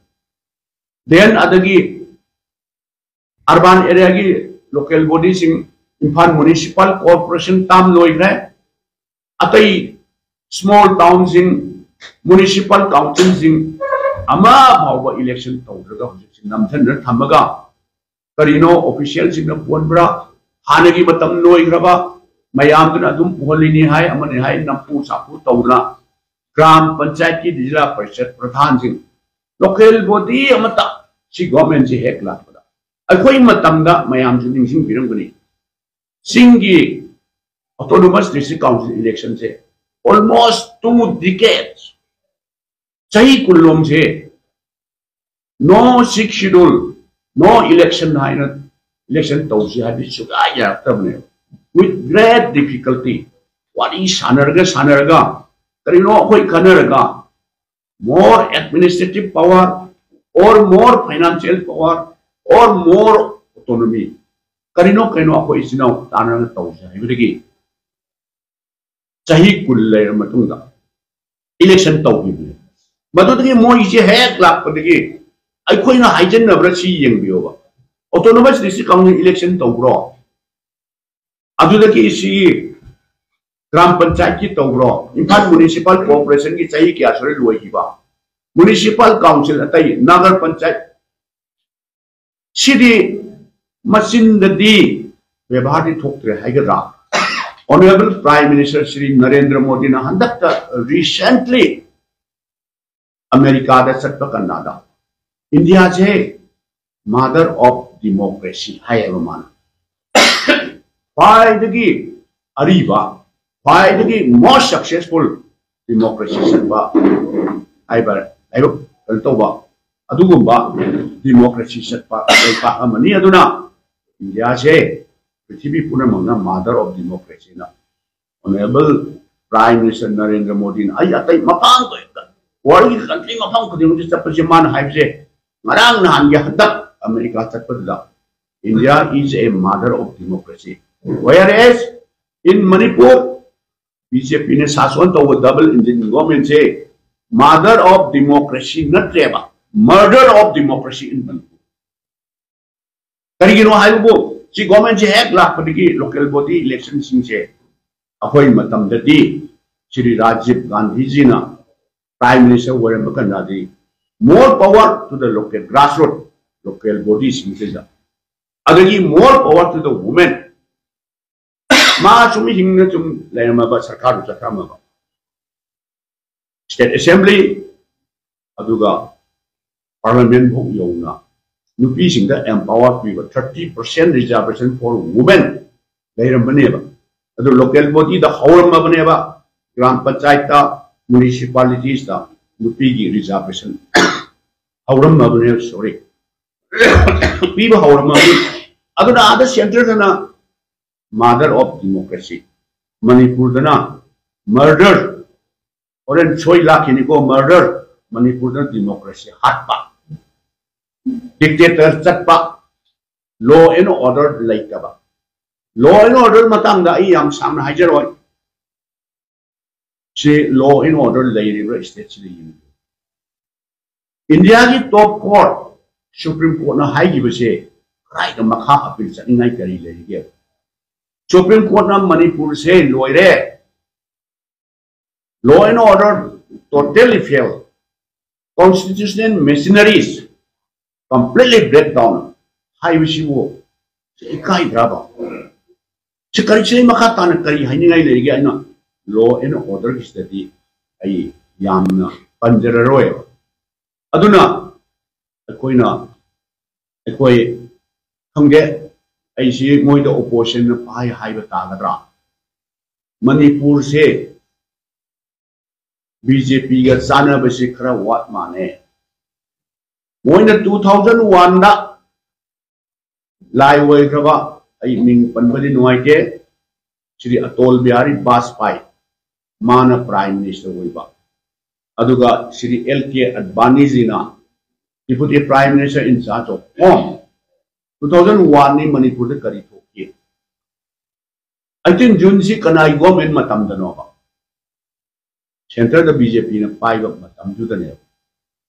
Then ꯑꯗꯒꯤ urban area ꯒꯤ local body ꯁꯤꯡ, ꯏꯝꯐꯥꯜ municipal corporation term ꯂꯣꯏꯈ꯭ꯔꯦ꯫ ꯑꯇꯩ small townꯁꯤꯡ, municipal councilꯁꯤꯡ ꯑꯃ ꯐꯥꯎꯕ election ꯇꯧꯗ꯭ꯔꯒ ꯍꯧꯖꯤꯛꯁꯤ ꯅꯝꯊꯟꯗꯅ ꯊꯝꯃꯒ ꯀꯔꯤꯅꯣ officialꯁꯤꯡꯅ ꯄꯣꯟꯕ꯭ꯔꯥ? ꯍꯥꯟꯅꯒꯤ ꯃꯇꯝ ꯂꯣꯏꯈ꯭ꯔꯕ, ꯃꯌꯥꯝꯗꯨꯅ ꯑꯗꯨꯝ ꯎꯍꯜꯂꯤꯅꯤ ꯍꯥꯏ, ꯑꯃꯅꯤ ꯍꯥꯏ, ꯅꯝꯐꯨ ꯁꯥꯐꯨ ꯇꯧꯗꯅ ꯒ꯭ꯔꯥꯝ ꯄꯟꯆꯥꯌꯠꯀꯤ ꯖꯤꯂꯥ ꯄꯔꯤꯁꯠ ꯄ꯭ꯔꯙꯥꯟꯁꯤꯡ, local body ꯑꯃꯠꯇ ꯁꯤ governmentꯁꯤ ꯍꯦꯛ ꯂꯥꯛꯄꯗ, ꯑꯩꯈꯣꯏ ꯃꯇꯝꯗ ꯃꯌꯥꯝꯁꯨ ꯅꯤꯡꯁꯤꯡꯕꯤꯔꯝꯒꯅꯤ, ꯆꯤꯡꯒꯤ autonomous district council electionꯁꯦ almost two decades, ꯆꯍꯤ ꯀꯨꯟꯂꯣꯝꯁꯦ no sixth schedule, no election ꯍꯥꯏꯅ election ꯇꯧꯁꯤ ꯍꯥꯏꯕꯗꯤ ꯁꯨꯡꯌꯥ ꯌꯥꯔꯛꯇꯕꯅꯦꯕ꯫ With great difficulty, ꯋꯥꯔꯤ ꯁꯥꯟꯅꯔꯒ ꯁꯥꯟꯅꯔꯒ ꯀꯔꯤꯅꯣ ꯑꯩꯈꯣꯏ ꯈꯟꯅꯔꯒ more administrative power or more financial power or more autonomy, ꯀꯔꯤꯅꯣ ꯀꯩꯅꯣ ꯑꯩꯈꯣꯏ ꯏꯆꯤꯟ ꯏꯅꯥꯎ ꯇꯥꯟꯅꯔꯒ ꯇꯧꯁꯦ ꯍꯥꯏꯕꯗꯒꯤ ꯆꯍꯤ ꯀꯨꯟ ꯂꯩꯔꯕ ꯃꯇꯨꯡꯗ election ꯇꯧꯈꯤꯕꯅꯦ꯫ ꯃꯗꯨꯗꯒꯤ ꯃꯣꯏꯁꯦ ꯍꯦꯛ ꯂꯥꯛꯄꯗꯒꯤ ꯑꯩꯈꯣꯏꯅ ꯍꯥꯏꯖꯟꯅꯕ꯭ꯔꯥ ꯁꯤ ꯌꯦꯡꯕꯤꯌꯣꯕ꯫ Autonomous district council election ꯇꯧꯕ꯭ꯔꯣ? ꯑꯗꯨꯗꯒꯤ ꯁꯤ ꯒ꯭ꯔꯥꯝ ꯄꯟꯆꯥꯌꯠꯀꯤ ꯇꯧꯕ꯭ꯔꯣ? ꯏꯝꯐꯥꯜ municipal corporationꯒꯤ ꯆꯍꯤ ꯀꯌꯥ ꯁꯨꯔꯦ ꯂꯣꯏꯈꯤꯕ? Municipal council ꯑꯇꯩ ꯅꯒꯔ ꯄꯟꯆꯥꯌꯠ ꯁꯤꯗꯤ ꯃꯆꯤꯟꯗꯗꯤ ꯕꯦꯕꯥꯔꯗꯤ ꯊꯣꯛꯇ꯭ꯔꯦ ꯍꯥꯏꯒꯗ꯭ꯔꯥ? Honourable Prime Minister Shri Narendra ꯃꯣꯗꯤꯅ ꯍꯟꯗꯛꯇ recently ꯑꯃꯦꯔꯤꯀꯥꯗ ꯆꯠꯄ ꯀꯥꯟꯗ ꯏꯟꯗꯤꯌꯥꯁꯦ mother of democracy ꯍꯥꯏꯌꯦꯕ ꯃꯥꯅ꯫ ꯈ꯭ꯋꯥꯏꯗꯒꯤ ꯑꯔꯤꯕ, ꯈ꯭ꯋꯥꯏꯗꯒꯤ most successful democracy ꯆꯠꯄ ꯍꯥꯏꯕ ꯂꯥꯏꯕꯛ ꯀꯩꯅꯣ ꯇꯧꯕ ꯑꯗꯨꯒꯨꯝꯕ democracy ꯆꯠꯄ ꯂꯩꯄꯥꯛ ꯑꯃꯅꯤ꯫ ꯑꯗꯨꯅ ꯏꯟꯗꯤꯌꯥꯁꯦ ꯄ꯭ꯔꯤꯊꯤꯕꯤ ꯄꯨꯝꯅꯃꯛꯅ mother of democracyꯅ Honourable Prime Minister Narendra ꯃꯣꯗꯤꯅ, ꯑꯩ ꯑꯇꯩ ꯃꯐꯝ ꯈꯨꯗꯤꯡꯃꯛꯇ, worldꯒꯤ country ꯃꯐꯝ ꯈꯨꯗꯤꯡꯃꯛꯇ ꯆꯠꯄꯁꯦ ꯃꯥꯅ ꯍꯥꯏꯕꯁꯦ, ꯉꯔꯥꯡ ꯅꯍꯥꯟꯒꯤ ꯍꯟꯗꯛ ꯑꯃꯦꯔꯤꯀꯥ ꯆꯠꯄꯗꯨꯗ India is a mother of democracy, whereas in Manipur BJPꯅ ꯁꯥꯁꯣꯟ ꯇꯧꯕ double engine governmentꯁꯦ mother of democracy ꯅꯠꯇ꯭ꯔꯦꯕ, murder of democracy in Manipur꯫ ꯀꯔꯤꯒꯤꯅꯣ ꯍꯥꯏꯕꯕꯨ ꯁꯤ governmentꯁꯦ ꯍꯦꯛ ꯂꯥꯛꯄꯗꯒꯤ local body electionꯁꯤꯡꯁꯦ ꯑꯩꯈꯣꯏ ꯃꯇꯝꯗꯗꯤ ꯁ꯭ꯔꯤ ꯔꯥꯖꯤꯕ ꯒꯥꯟꯙꯤꯖꯤꯅ Prime Minister ꯑꯣꯏꯔꯝꯕ ꯀꯥꯟꯗꯗꯤ, more power to the local grassroot, local bodyꯁꯤꯡꯁꯤꯗ, ꯑꯗꯒꯤ more power to the women. ꯃꯥ ꯁꯨꯝ ꯍꯤꯡꯅ ꯁꯨꯝ ꯂꯩꯔꯝꯃꯕ, ꯁꯔꯀꯥꯔꯗꯨ ꯆꯠꯊꯔꯝꯃꯕ, State Assembly ꯑꯗꯨꯒ Parliament ꯐꯥꯎ ꯌꯧꯅ ꯅꯨꯄꯤꯁꯤꯡꯗ empower ꯄꯤꯕ, thirty percent reservation for women ꯂꯩꯔꯝꯕꯅꯦꯕ꯫ ꯑꯗꯨ local bodyꯗ ꯍꯧꯔꯝꯃꯕꯅꯦꯕ, ꯒ꯭ꯔꯥꯝ ꯄꯟꯆꯥꯌꯠꯇ, municipalitiesꯇ ꯅꯨꯄꯤꯒꯤ reservation ꯍꯧꯔꯝꯃꯕꯅꯦꯕ, sorry, ꯄꯤꯕ ꯍꯧꯔꯝꯃꯕꯅꯤ꯫ ꯑꯗꯨꯅ ꯑꯥꯗ centreꯗꯅ mother of democracy, ꯃꯅꯤꯄꯨꯔꯗꯅ murder, ꯍꯣꯔꯦꯟ ꯁꯣꯏ ꯂꯥꯛꯈꯤꯅꯤꯀꯣ, murder, ꯃꯅꯤꯄꯨꯔꯗꯅ democracy ꯍꯥꯠꯄ, dictator ꯆꯠꯄ, law and order ꯂꯩꯇꯕ꯫ Law and order ꯃꯇꯥꯡꯗ ꯑꯩ ꯌꯥꯝ ꯁꯥꯡꯅ ꯍꯥꯏꯖꯔꯣꯏ꯫ ꯁꯤ law and order ꯂꯩꯔꯤꯕ꯭ꯔꯥ stateꯁꯤꯗ ꯌꯦꯡꯕꯤꯌꯨ꯫ ꯏꯟꯗꯤꯌꯥꯒꯤ top court, Supreme Courtꯅ ꯍꯥꯏꯈꯤꯕꯁꯦ ꯀꯗꯥꯏꯗ ꯃꯈꯥ appeal ꯆꯠꯅꯤꯡꯉꯥꯏ ꯀꯔꯤ ꯂꯩꯔꯤꯒꯦ? Supreme Courtꯅ ꯃꯅꯤꯄꯨꯔꯁꯦ ꯂꯣꯏꯔꯦ, law and order totally fail, constitutional machineries completely break down ꯍꯥꯏꯕꯁꯤꯕꯨ ꯁꯤ ꯏꯀꯥꯏꯗ꯭ꯔꯕ? ꯁꯤ ꯀꯔꯤ, ꯁꯤ ꯃꯈꯥ ꯇꯥꯅ ꯀꯔꯤ ꯍꯥꯏꯅꯤꯡꯉꯥꯏ ꯂꯩꯔꯤꯒꯦ? ꯑꯩꯅ law and orderꯒꯤꯁꯤꯗꯗꯤ ꯑꯩ ꯌꯥꯝꯅ ꯄꯟꯖꯔꯔꯣꯏꯕ꯫ ꯑꯗꯨꯅ ꯑꯩꯈꯣꯏꯅ, ꯑꯩꯈꯣꯏ, ꯈꯪꯗꯦ, ꯑꯩꯁꯤ ꯃꯣꯏꯗ oppositionꯅ ꯄꯥꯏ ꯍꯥꯏꯕ ꯇꯥꯒꯗ꯭ꯔꯥ? ꯃꯅꯤꯄꯨꯔꯁꯦ BJPꯒ ꯆꯥꯟꯅꯕꯁꯤ ꯈꯔ ꯋꯥꯠ ꯃꯥꯜꯂꯦ꯫ ꯃꯣꯏꯅ two thousand oneꯗ ꯂꯥꯏ ꯑꯣꯏꯈ꯭ꯔꯕ, ꯑꯩ ꯃꯤꯡ ꯄꯟꯕꯗꯤ ꯅꯨꯡꯉꯥꯏꯇꯦ, ꯁ꯭ꯔꯤ ꯑꯇꯣꯜ ꯕꯤꯍꯥꯔꯤ ꯕꯥꯖꯄꯥꯏ, ꯃꯥꯅ Prime Minister ꯑꯣꯏꯕ, ꯑꯗꯨꯒ Shri L K ꯑꯗꯕꯥꯅꯤꯖꯤꯅ Deputy Prime Minister in charge of Home꯫ Two thousand oneꯅꯤ ꯃꯅꯤꯄꯨꯔꯗ ꯀꯔꯤ ꯊꯣꯛꯈꯤ? Eighteen Juneꯁꯤ ꯀꯅꯥꯒꯤ government ꯃꯇꯝꯗꯅꯣꯕ? Centreꯗ BJPꯅ ꯄꯥꯏꯕ ꯃꯇꯝꯗꯨꯗꯅꯦꯕ꯫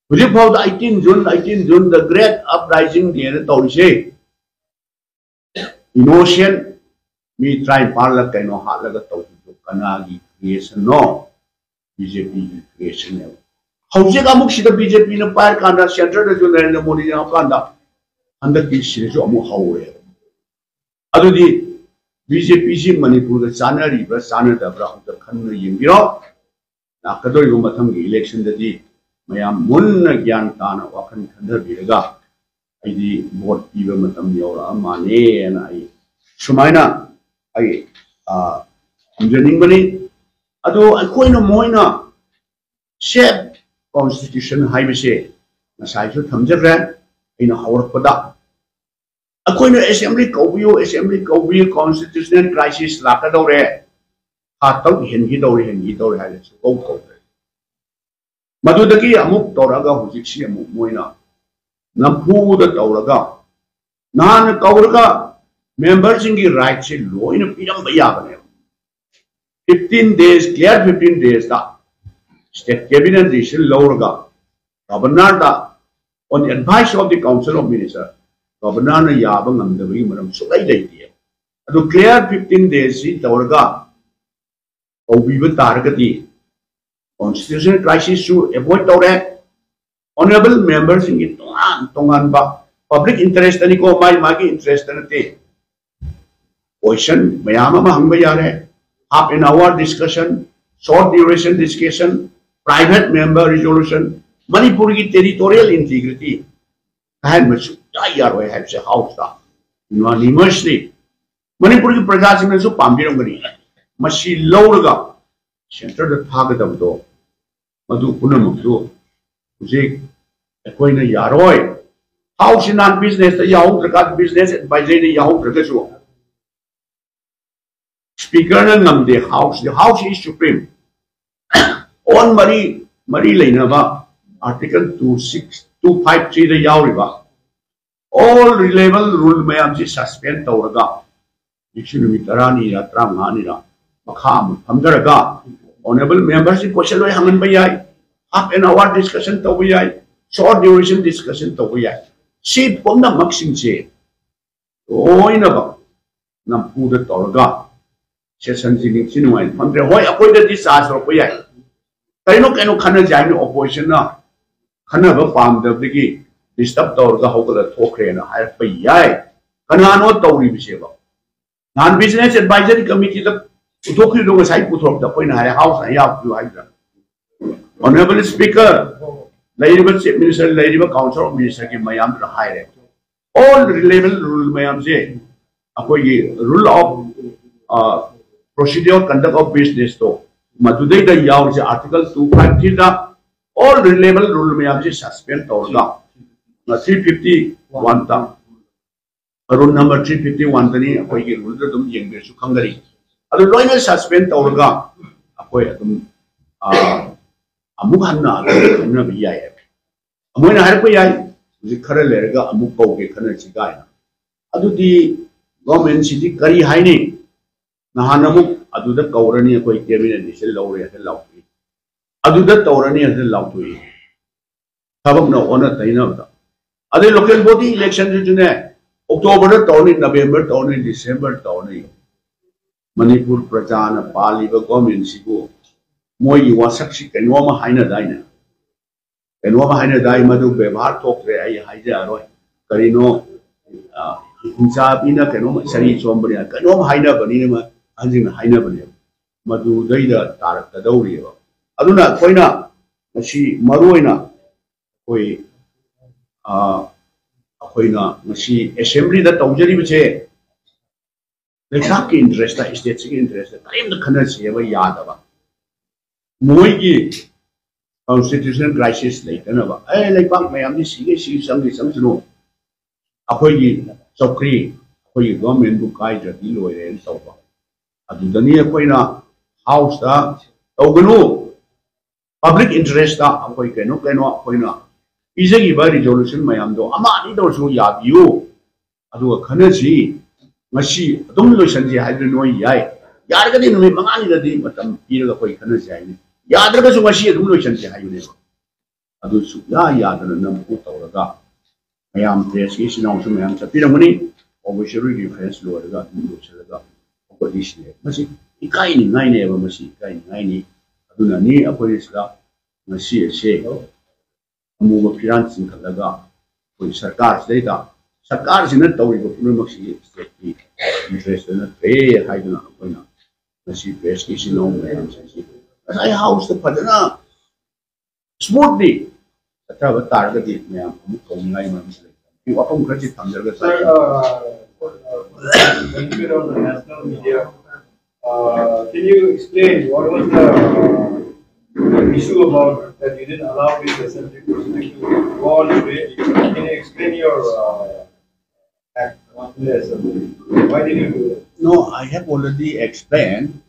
ꯍꯧꯖꯤꯛ ꯐꯥꯎꯗ eighteen June, eighteen June, the great uprising dayꯅ ꯇꯧꯔꯤꯁꯦ, innocent ꯃꯤ ꯇꯔꯥꯅꯤꯄꯥꯜꯂ ꯀꯩꯅꯣ ꯍꯥꯠꯂꯒ ꯇꯧꯕꯗꯣ ꯀꯅꯥꯒꯤ creation ꯅꯣ, ꯕꯤ ꯖꯦ ꯄꯤꯒꯤ creation ꯅꯦꯕ꯫ ꯍꯧꯖꯤꯛ ꯑꯃꯨꯛ ꯁꯤꯗ ꯕꯤ ꯖꯦ ꯄꯤꯅ ꯄꯥꯏꯔꯀꯥꯟꯗ centre ꯗꯁꯨ ꯅꯔꯦꯟꯗ꯭ꯔ ꯃꯣꯗꯤ ꯌꯥꯎꯔꯀꯥꯟꯗ ꯍꯟꯗꯛꯀꯤ ꯁꯤꯗꯁꯨ ꯑꯃꯨꯛ ꯍꯧꯔꯦꯕ꯫ ꯑꯗꯨꯗꯤ ꯕꯤ ꯖꯦ ꯄꯤꯁꯤ ꯃꯅꯤꯄꯨꯔꯗ ꯆꯥꯟꯅꯔꯤꯕ꯭ꯔꯥ ꯆꯥꯟꯅꯗꯕ꯭ꯔꯥ ꯑꯝꯇ ꯈꯟꯅ ꯌꯦꯡꯕꯤꯔꯣ꯫ ꯂꯥꯛꯀꯗꯧꯔꯤꯕ ꯃꯊꯪꯒꯤ election ꯗꯗꯤ ꯃꯌꯥꯝ ꯃꯨꯟꯅ ꯒ꯭ꯌꯥꯟ ꯇꯥꯅ ꯋꯥꯈꯜ ꯈꯟꯊꯕꯤꯔꯒ ꯑꯩꯗꯤ vote ꯄꯤꯕ ꯃꯇꯝ ꯌꯧꯔꯛꯑ ꯃꯥꯜꯂꯦꯅ ꯑꯩ ꯁꯨꯃꯥꯏꯅ ꯑꯩ, ꯑ, ꯊꯝꯖꯅꯤꯡꯕꯅꯤ꯫ ꯑꯗꯣ ꯑꯩꯈꯣꯏꯅ ꯃꯣꯏꯅ safe constitution ꯍꯥꯏꯕꯁꯦ ꯉꯁꯥꯏꯁꯨ ꯊꯝꯖꯈ꯭ꯔꯦ ꯑꯩꯅ ꯍꯧꯔꯛꯄꯗ꯫ ꯑꯩꯈꯣꯏꯅ assembly ꯀꯧꯕꯤꯌꯨ, assembly ꯀꯧꯕꯤꯌꯨ, constitutional crisis ꯂꯥꯛꯀꯗꯧꯔꯦ, ꯊꯥ ꯇꯔꯨꯛ ꯍꯦꯟꯈꯤꯗꯧꯔꯦ, ꯍꯦꯟꯈꯤꯗꯧꯔꯦ ꯍꯥꯏꯔꯁꯨ ꯀꯧ ꯀꯧꯗ꯭ꯔꯦ꯫ ꯃꯗꯨꯗꯒꯤ ꯑꯃꯨꯛ ꯇꯧꯔꯒ ꯍꯧꯖꯤꯛꯁꯤ ꯑꯃꯨꯛ ꯃꯣꯏꯅ ꯅꯝꯐꯨꯗ ꯇꯧꯔꯒ ꯅꯍꯥꯟꯅ ꯀꯧꯔꯒ member ꯁꯤꯡꯒꯤ right ꯁꯦ ꯂꯣꯏꯅ ꯄꯤꯔꯝꯕ ꯌꯥꯕꯅꯦꯕ꯫ Fifteen days, clear fifteen days ꯇ state cabinet decision ꯂꯧꯔꯒ governor the on advice of the council of minister, governor ꯅ ꯌꯥꯕ ꯉꯝꯗꯕꯒꯤ ꯃꯔꯝ ꯁꯨꯡꯂꯩ ꯂꯩꯇꯦ꯫ ꯑꯗꯨ clear fifteen days ꯁꯤ ꯇꯧꯔꯒ ꯇꯧꯕꯤꯕ ꯇꯥꯔꯒꯗꯤ constitutional crisis ꯁꯨ avoid ꯇꯧꯔꯦ꯫ Honourable member ꯁꯤꯡꯒꯤ ꯇꯣꯉꯥꯟ ꯇꯣꯉꯥꯟꯕ public interest ꯇꯅꯤꯀꯣ, ꯃꯥꯒꯤ ꯃꯥꯒꯤ interest ꯇ ꯅꯠꯇꯦ꯫ Question ꯃꯌꯥꯝ ꯑꯃ ꯍꯪꯕ ꯌꯥꯔꯦ꯫ Half an hour discussion, short duration discussion, private member resolution, ꯃꯅꯤꯄꯨꯔꯒꯤ territorial integrity ꯀꯥꯏꯍꯟꯕ ꯁꯨꯡꯌꯥ ꯌꯥꯔꯣꯏ ꯍꯥꯏꯕꯁꯦ House ꯇ unanimously ꯃꯅꯤꯄꯨꯔꯒꯤ ꯄ꯭ꯔꯖꯥꯁꯤꯡꯅꯁꯨ ꯄꯥꯝꯕꯤꯔꯝꯒꯅꯤ꯫ ꯃꯁꯤ ꯂꯧꯔꯒ centre ꯗ ꯊꯥꯒꯗꯕꯗꯣ, ꯃꯗꯨ ꯄꯨꯝꯅꯃꯛꯇꯨ ꯍꯧꯖꯤꯛ ꯑꯩꯈꯣꯏꯅ ꯌꯥꯔꯣꯏ꯫ House ꯁꯤ ꯅꯍꯥꯟ business ꯇ ꯌꯥꯎꯍꯧꯗ꯭ꯔꯀꯥꯟꯗ, business advisory ꯗ ꯌꯥꯎꯍꯧꯗ꯭ꯔꯒꯁꯨ speaker ꯅ ꯉꯝꯗꯦ꯫ House, House is supreme꯫ On ꯃꯔꯤ, ꯃꯔꯤ ꯂꯩꯅꯕ article two six, two five three ꯗ ꯌꯥꯎꯔꯤꯕ all relevant rule ꯃꯌꯥꯝꯁꯤ suspend ꯇꯧꯔꯒ ꯍꯧꯖꯤꯛꯁꯨ ꯅꯨꯃꯤꯠ ꯇꯔꯥꯅꯤꯔ ꯇꯔꯥꯃꯉꯥꯅꯤꯔ ꯃꯈꯥ ꯑꯃꯨꯛ ꯐꯝꯊꯔꯒ honourable member ꯁꯤ question ꯂꯣꯏ ꯍꯪꯍꯟꯕ ꯌꯥꯏ, half an hour discussion ꯇꯧꯕ ꯌꯥꯏ, short duration discussion ꯇꯧꯕ ꯌꯥꯏ꯫ ꯁꯤ ꯄꯨꯝꯅꯃꯛꯁꯤꯡꯁꯦ ꯂꯣꯏꯅꯃꯛ ꯅꯝꯐꯨꯗ ꯇꯧꯔꯒ ꯁꯦꯁꯟꯁꯤ ꯅꯤꯡꯊꯤ ꯅꯨꯡꯉꯥꯏꯅ ꯐꯝꯗ꯭ꯔꯦ꯫ ꯍꯣꯏ, ꯑꯩꯈꯣꯏꯗꯗꯤ ꯆꯥꯔꯖ ꯇꯧꯔꯛꯄ ꯌꯥꯏ, ꯀꯩꯅꯣ ꯀꯩꯅꯣ ꯈꯟꯅꯁꯦ ꯍꯥꯏꯕꯅꯤ꯫ ꯑꯣꯄꯣꯖꯤꯁꯟꯅ ꯈꯟꯅꯕ ꯄꯥꯝꯗꯕꯗꯒꯤ ꯗꯤꯁꯇꯔꯕ ꯇꯧꯔꯒ ꯍꯧꯒꯠꯂ ꯊꯣꯛꯈ꯭ꯔꯦꯅ ꯍꯥꯏꯔꯛꯄ ꯌꯥꯏ꯫ ꯀꯅꯥꯅꯣ ꯇꯧꯔꯤꯕꯁꯦꯕ? ꯅꯍꯥꯟ ꯕꯤꯖꯤꯅꯦꯁ ꯑꯦꯗꯚꯥꯏꯖꯔꯤ ꯀꯃꯤꯇꯤꯗ ꯄꯨꯊꯣꯛꯈꯤꯕꯗꯣ ꯉꯁꯥꯏ ꯄꯨꯊꯣꯔꯛꯇ ꯑꯩꯈꯣꯏꯅ ꯍꯥꯏꯔꯦ, ꯍꯥꯎꯁꯅ ꯌꯥꯎꯈꯤꯕ ꯍꯥꯏꯗ꯭ꯔꯥ? ꯑꯣꯅꯔꯦꯕꯜ ꯁ꯭ꯄꯤꯀꯔ, ꯂꯩꯔꯤꯕ ꯆꯤꯐ ꯃꯤꯅꯤꯁꯇꯔ, ꯂꯩꯔꯤꯕ ꯀꯥꯎꯟꯁꯤꯜ ꯑꯣꯐ ꯃꯤꯅꯤꯁꯇꯔꯒꯤ ꯃꯌꯥꯝꯗꯨꯅ ꯍꯥꯏꯔꯦ, ꯑꯣꯜ ꯔꯤꯂꯦꯕꯜ ꯔꯨꯜ ꯃꯌꯥꯝꯁꯦ, ꯑꯩꯈꯣꯏꯒꯤ rule of procedure conduct of ꯕꯤꯖꯤꯅꯦꯁꯇꯣ ꯃꯗꯨꯗꯩꯗ ꯌꯥꯎꯔꯤꯁꯦ ꯑꯥꯔꯇꯤꯀꯜ ꯇꯨ ꯐꯥꯏꯚ ꯊ꯭ꯔꯤꯗ ꯑꯣꯜ ꯔꯤꯂꯦꯕꯜ ꯔꯨꯜ ꯃꯌꯥꯝꯁꯦ ꯁꯁꯄꯦꯟ ꯇꯧꯔꯒ ꯊ꯭ꯔꯤ ꯐꯤꯐꯇꯤ ꯋꯥꯟꯗ, ꯔꯨꯜ ꯅꯝꯕꯔ ꯊ꯭ꯔꯤ ꯐꯤꯐꯇꯤ ꯋꯥꯟꯗꯅꯤ, ꯑꯩꯈꯣꯏꯒꯤ ꯔꯨꯜꯗ ꯑꯗꯨꯝ ꯌꯦꯡꯕꯤꯔꯁꯨ ꯈꯪꯒꯅꯤ꯫ ꯑꯗꯨ ꯂꯣꯏꯅ ꯁꯁꯄꯦꯟ ꯇꯧꯔꯒ ꯑꯩꯈꯣꯏ ꯑꯗꯨꯝ, ꯑ, ꯑꯃꯨꯛ ꯍꯟꯅ ꯈꯟꯅꯕ ꯌꯥꯏ ꯍꯥꯏꯕ꯫ ꯃꯣꯏꯅ ꯍꯥꯏꯔꯛꯄ ꯌꯥꯏ, "ꯍꯧꯖꯤꯛ ꯈꯔ ꯂꯩꯔꯒ ꯑꯃꯨꯛ ꯀꯧꯒꯦ, ꯈꯟꯅꯁꯤ" ꯀꯥꯏꯅ꯫ ꯑꯗꯨꯗꯤ ꯒꯣꯔꯃꯦꯟꯁꯤꯗꯤ ꯀꯔꯤ ꯍꯥꯏꯅꯤ? ꯅꯍꯥꯟ ꯑꯃꯨꯛ ꯑꯗꯨꯗ ꯀꯧꯔꯅꯤ, ꯑꯩꯈꯣꯏ ꯀꯦꯕꯤꯅꯦꯠ ꯗꯤꯁꯤꯖꯟ ꯂꯧꯔꯦ ꯍꯥꯏꯅ ꯂꯥꯎꯊꯣꯛꯏ, ꯑꯗꯨꯗ ꯇꯧꯔꯅꯤ ꯍꯥꯏꯅ ꯂꯥꯎꯊꯣꯛꯏ꯫ ꯊꯕꯛꯅ ꯑꯣꯟꯅ ꯇꯩꯅꯕꯗ꯫ ꯑꯗꯩ ꯂꯣꯀꯦꯜ ꯕꯣꯗꯤ ꯏꯂꯦꯛꯁꯟꯁꯤꯁꯨꯅꯦ, ꯑꯣꯛꯇꯣꯕꯔꯗ ꯇꯧꯔꯅꯤ, ꯅꯕꯦꯝꯕꯔ ꯇꯧꯔꯅꯤ, ꯗꯤꯁꯦꯝꯕꯔ ꯇꯧꯔꯅꯤ꯫ ꯃꯅꯤꯄꯨꯔ ꯄ꯭ꯔꯖꯥꯅ ꯄꯥꯜꯂꯤꯕ ꯒꯣꯔꯃꯦꯟꯁꯤꯕꯨ ꯃꯣꯏꯒꯤ ꯋꯥꯁꯛꯁꯤ ꯀꯩꯅꯣꯝꯃ ꯍꯥꯏꯅꯗꯥꯏꯅꯦ? ꯀꯩꯅꯣꯝꯃ ꯍꯥꯏꯅꯗꯥꯏ, ꯃꯗꯨ ꯕꯦꯕꯥꯔ ꯊꯣꯛꯇ꯭ꯔꯦ, ꯑꯩ ꯍꯥꯏꯖꯔꯔꯣꯏ꯫ ꯀꯔꯤꯅꯣ, ꯑ, ꯍꯤꯡꯆꯥꯕꯤꯅ ꯀꯩꯅꯣꯝꯃ ꯆꯔꯤ ꯆꯣꯝꯕꯅꯤ, ꯀꯩꯅꯣꯝ ꯍꯥꯏꯅꯕꯅꯤꯅ ꯃ-, ꯑꯍꯟꯁꯤꯡꯅ ꯍꯥꯏꯅꯕꯅꯦꯕ꯫ ꯃꯗꯨꯗꯩꯗ ꯇꯥꯔꯛꯀꯗꯧꯔꯤꯑꯕ꯫ ꯑꯗꯨꯅ ꯑꯩꯈꯣꯏꯅ ꯉꯁꯤ ꯃꯔꯨ ꯑꯣꯏꯅ ꯑꯩꯈꯣꯏ, ꯑ, ꯑꯩꯈꯣꯏꯅ ꯉꯁꯤ ꯑꯦꯁꯦꯝꯕ꯭ꯂꯤꯗ ꯇꯧꯖꯔꯤꯕꯁꯦ ꯂꯩꯕꯥꯛꯀꯤ ꯏꯟꯇꯔꯦꯁꯇ, ꯁ꯭ꯇꯦꯠꯁꯤꯒꯤ ꯏꯟꯇꯔꯦꯁꯇ ꯀꯔꯤꯝꯇ ꯈꯟꯅꯁꯦꯕ ꯌꯥꯗꯕ꯫ ꯃꯣꯏꯒꯤ ꯀꯣꯟꯁꯇꯤꯇ꯭ꯌꯨꯁꯅꯦꯜ ꯀ꯭ꯔꯥꯏꯁꯤꯁ ꯂꯩꯇꯅꯕ, "ꯑꯦ, ꯂꯩꯕꯥꯛ ꯃꯌꯥꯝꯗꯤ ꯁꯤꯒꯦ, ꯁꯤ ꯆꯪꯒꯦ, ꯆꯪꯁꯅꯨ, ꯑꯩꯈꯣꯏꯒꯤ ꯆꯧꯀ꯭ꯔꯤ, ꯑꯩꯈꯣꯏꯒꯤ ꯒꯣꯔꯃꯦꯟꯕꯨ ꯀꯥꯏꯗ꯭ꯔꯗꯤ ꯂꯣꯏꯔꯦꯅ" ꯇꯧꯕ꯫ ꯑꯗꯨꯗꯅꯤ ꯑꯩꯈꯣꯏꯅ ꯍꯥꯎꯁꯇ ꯇꯧꯒꯅꯨ, ꯄꯕ꯭ꯂꯤꯛ ꯏꯟꯇꯔꯦꯁꯇ ꯑꯩꯈꯣꯏ ꯀꯩꯅꯣ ꯀꯩꯅꯣ ꯑꯩꯈꯣꯏꯅ ꯄꯤꯖꯈꯤꯕ ꯔꯤꯖꯣꯂꯨꯁꯟ ꯃꯌꯥꯝꯗꯣ ꯑꯃ ꯑꯅꯤꯗ ꯑꯣꯏꯔꯁꯨ ꯌꯥꯕꯤꯌꯨ, ꯑꯗꯨꯒ ꯈꯟꯅꯁꯤ꯫ ꯉꯁꯤ ꯑꯗꯨꯝ ꯂꯣꯏꯁꯟꯁꯤ ꯍꯥꯏꯕꯗꯨ ꯅꯣꯏ ꯌꯥꯏ, ꯌꯥꯔꯒꯗꯤ ꯅꯨꯃꯤꯠ ꯃꯉꯥꯅꯤꯗꯗꯤ ꯃꯇꯝ ꯄꯤꯔꯒ ꯑꯩꯈꯣꯏ ꯈꯟꯅꯁꯤ ꯍꯥꯏꯅꯤ, ꯌꯥꯗ꯭ꯔꯒꯁꯨ ꯉꯁꯤ ꯑꯗꯨꯝ ꯂꯣꯏꯁꯟꯁꯤ ꯍꯥꯏꯕꯅꯦꯕ꯫ ꯑꯗꯨ ꯁꯨꯛꯌꯥ ꯌꯥꯗꯅ ꯅꯝꯐꯨ ꯇꯧꯔꯒ ꯃꯌꯥꯝ ꯄ꯭ꯔꯦꯁꯀꯤ ꯏꯆꯤꯟ ꯏꯅꯥꯎꯁꯨ ꯃꯌꯥꯝ ꯆꯠꯄꯤꯔꯝꯒꯅꯤ꯫ ꯑꯣꯕꯤꯁꯔꯤ ꯔꯤꯐ꯭ꯔꯦꯟꯁ ꯂꯣꯏꯔꯒ ꯑꯗꯨꯝ ꯂꯣꯏꯁꯤꯜꯂꯒ ꯄꯣꯂꯤꯁꯤꯅꯦ꯫ ꯃꯁꯤ ꯏꯀꯥꯏꯅꯤꯡꯉꯥꯏꯅꯦꯕ, ꯃꯁꯤ ꯏꯀꯥꯏꯅꯤꯡꯉꯥꯏꯅꯤ꯫ ꯑꯗꯨꯅꯅꯤ ꯑꯩꯈꯣꯏ ꯁꯤꯗ ꯉꯁꯤ ꯑꯁꯦ ꯑꯃꯨꯕ ꯐꯤꯔꯥꯟ ꯆꯤꯡꯈꯠꯂꯒ ꯑꯩꯈꯣꯏ ꯁꯔꯀꯥꯔꯁꯤꯗꯩꯗ, ꯁꯔꯀꯥꯔꯁꯤꯅ ꯇꯧꯔꯤꯕ ꯄꯨꯝꯅꯃꯛꯁꯤ ꯁ꯭ꯇꯦꯠꯀꯤ ꯏꯟꯇꯔꯦꯁꯇ ꯅꯠꯇ꯭ꯔꯦ ꯍꯥꯏꯗꯨꯅ ꯑꯩꯈꯣꯏꯅ ꯉꯁꯤ ꯄ꯭ꯔꯦꯁꯀꯤ ꯏꯆꯤꯜ ꯏꯅꯥꯎ ꯃꯌꯥꯝꯁꯤꯡꯁꯤ ꯉꯁꯥꯏ ꯍꯥꯎꯁꯇ ꯐꯖꯅ ꯁ꯭ꯃꯨꯠꯂꯤ ꯆꯠꯊꯕ ꯇꯥꯔꯒꯗꯤ ꯃꯌꯥꯝ ꯑꯃꯨꯛ ꯀꯧꯅꯤꯡꯉꯥꯏ ꯃꯔꯝꯁꯨ ꯂꯩꯇꯦ꯫ ꯋꯥꯐꯝ ꯈꯔꯁꯤ ꯊꯝꯖꯔꯒ Sir, uh, for, uh, for the benefit of the national media, uh, can you explain what was the, uh, issue about that you didn't allow this assembly proceeding to go on today? Can you explain your, uh, act on the assembly? Why did you do that? No, I have already explained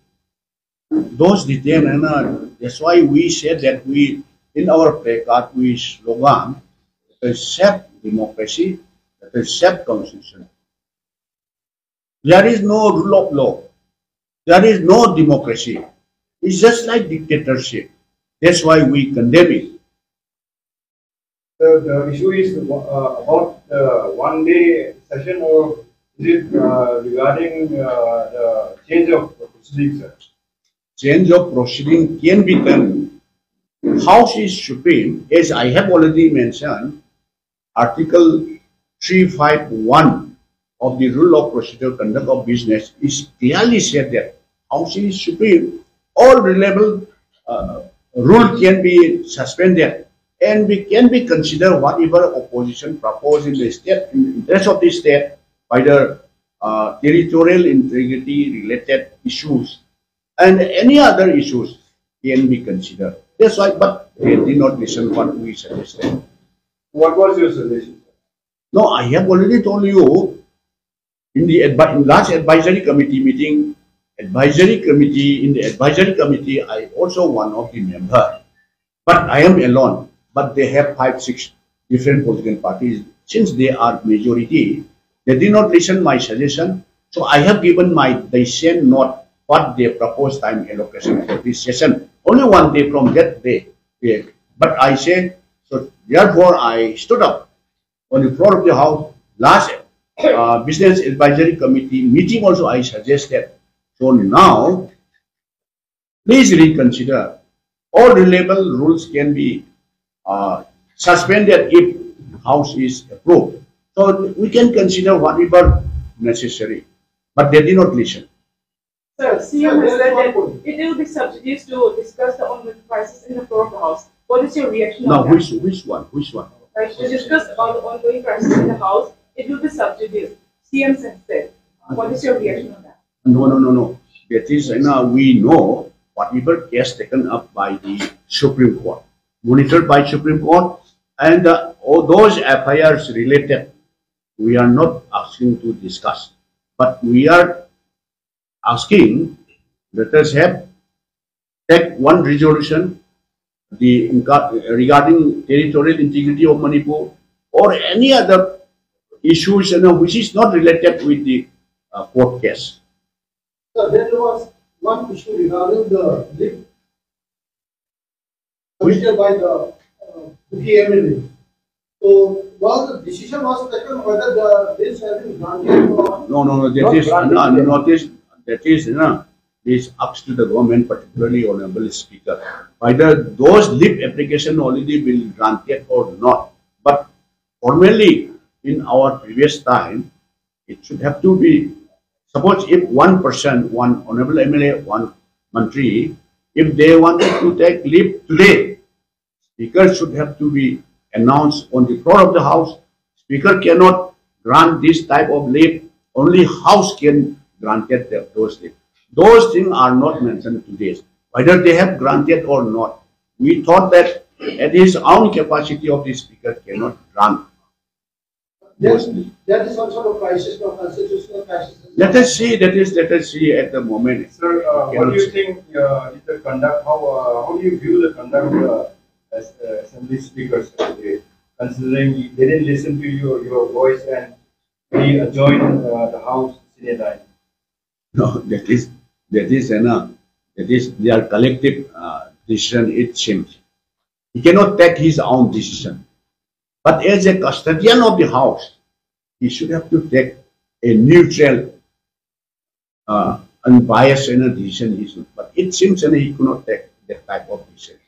those details, and uh, that's why we said that we, in our placard, we slogan, that is self democracy, that is self constitution. There is no rule of law. There is no democracy. It's just like dictatorship. That's why we condemn it. The, the issue is, uh, about the one day session, or is it, uh, regarding, uh, the change of proceedings, sir? Change of proceeding can be done. House is supreme, as I have already mentioned. Article three five one of the Rule of Procedure Conduct of Business is clearly said that House is supreme. All relevant, uh, rule can be suspended and we can be considered whatever opposition proposed in the state, in the interest of the state, by the, uh, territorial integrity related issues and any other issues can be considered. That's why, but they did not listen what we suggested. What was your suggestion? No, I have already told you in the advi- in last advisory committee meeting, advisory committee, in the advisory committee, I also one of the member, but I am alone. But they have five, six different political parties. Since they are majority, they did not listen my suggestion. So I have given my decision not what they proposed time allocation for this session. Only one day from that day. They, but I said, so therefore I stood up on the floor of the House. Last, uh, Business Advisory Committee meeting also I suggested So now, please reconsider. All relevant rules can be uh, suspended if House is approved. So we can consider whatever necessary. But they did not listen. Sir, C M has said that it will be subjudiced to discuss the ongoing crisis in the floor of the House. What is your reaction Now, on that? Which, which one? Which one? Right, to discuss about the ongoing crisis in the House, it will be subjudiced. C M has said. What is your reaction on that? No, no, no, no. That is, you know, we know whatever case taken up by the Supreme Court, monitored by Supreme Court, and uh, all those F I Rs related, we are not asking to discuss, but we are asking, let us have, take one resolution, the regarding territorial integrity of Manipur or any other issues, you know, which is not related with the uh, court case. So there was one issue regarding the leave submitted by the uh, Kuki M L A. So was the decision was taken whether the bills have been granted or No, no, no, that is, no, no, that is, that is, you know, is up to the government, particularly Honorable Speaker. Whether those leave application already been granted or not. But formally, in our previous time, it should have to be, suppose if one person, one Honorable M L A, one Mantri, if they wanted to take leave today, Speaker should have to be announced on the floor of the House. Speaker cannot grant this type of leave. Only House can grant it that, those leave. Those things are not mentioned today. Whether they have granted or not, we thought that at his own capacity of the Speaker cannot grant. There's, there is some sort of crisis, no constitutional crisis. Let us see, that is, let us see at the moment. Sir, uh, what do you think uh, is the conduct, how, uh, how do you view the conduct of the as- uh, assembly speakers today? Considering they didn't listen to your, your voice and we adjoined uh, the house sine die. No, that is, that is enough. That is their collective uh, decision, it seems. He cannot take his own decision. But as a custodian of the house, he should have to take a neutral uh, unbiased ꯑꯣꯏꯅ decision he should, but it seems that he could not take that type of decision.